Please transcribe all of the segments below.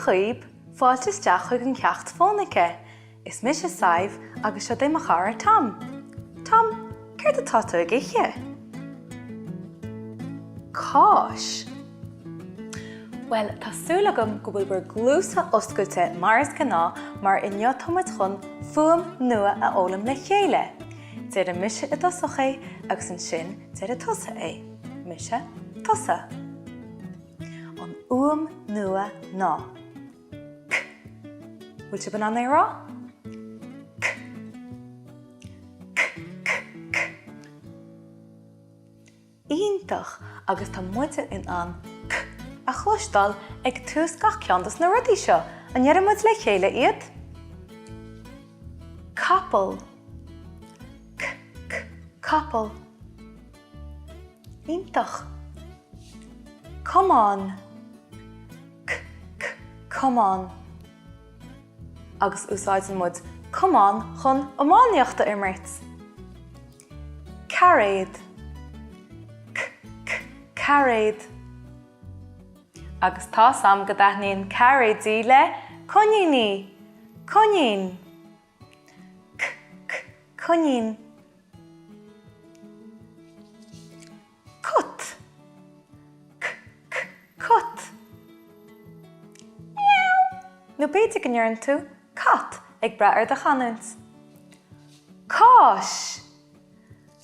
dhaoib, fáilte isteach chuig an cheacht fónaice. Is mise Sadhbh agus seo é mo chara Tom. Tom, céard atá tú ag ithe? Cáis. Bhuel, tá súil agam go bhfuil bhur gcluasa oscailte mar is gnáth mar inniu tá muid chun fuaim nua a fhoghlaim le chéile. Déarfaidh mise i dtosach é agus ansin déarfaidh tusa é. Mise, tusa. An fhuaim nua ná. K. Bhfuil sibh in ann é a rá? K. K, K, K. Iontach! Agus tá muide in ann K a chloisteáil ag tús gach ceann dos na rudaí seo. An ndéarfaidh muid le chéile iad? Capall. K, K, capall. Iontach! Camán. K, K, camán. Agus úsáideann muid camán chun iománaíocht a imirt. Cairéad. K, K, cairéad. Agus tá's a'm go dtaitníonn cairéidí le coiníní! Coinín. K, K, coinín. Cat. K, K, cat. Meow! Nó b'fhéidir go ndeireann tú cat ag brath ar do chanúint. Cáis!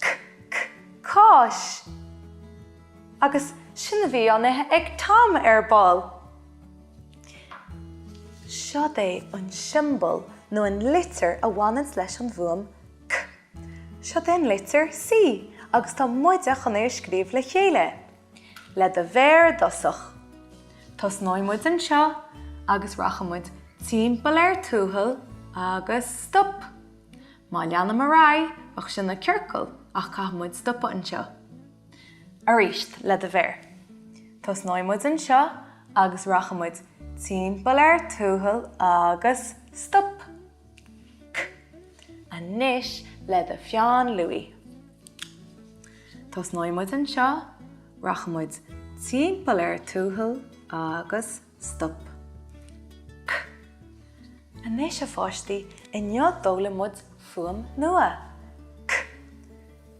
K, K, cáis. Agus sin a bhí á n-ithe ag Tom ar ball. Seod é an siombail nó an litir a bhaineanns leis an bhfuaim K. Seod é an litir C agus tá muide chun é a scríobh le chéile. Le do mhéar i dtosach. Tosnóidh muid anseo agus rachaidh muid timpeall ar tuathal agus stop. Má leanaim ar aghaidh, bheadh sin ina ciorcal ach caithfidh muid stopadh anseo. Arís, le do mhéar. Tosnóidh muid anseo agus rachaidh muid timpeall ar tuathal agus stop. K. Anois le do pheann luaidhe. Tosnóidh muid anseo, rachaidh muid timpeall ar tuathal agus stop. K. Anois a pháistí, inniu d'fhoghlaim muid fuaim nua. K.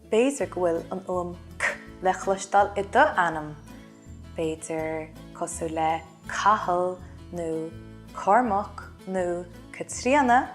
B'fhéidir go bhfuil an fhuaim K le cloisteáil i do ainm. B'fhéidir cosúil le Cathal nó Cormac nó Caitríona.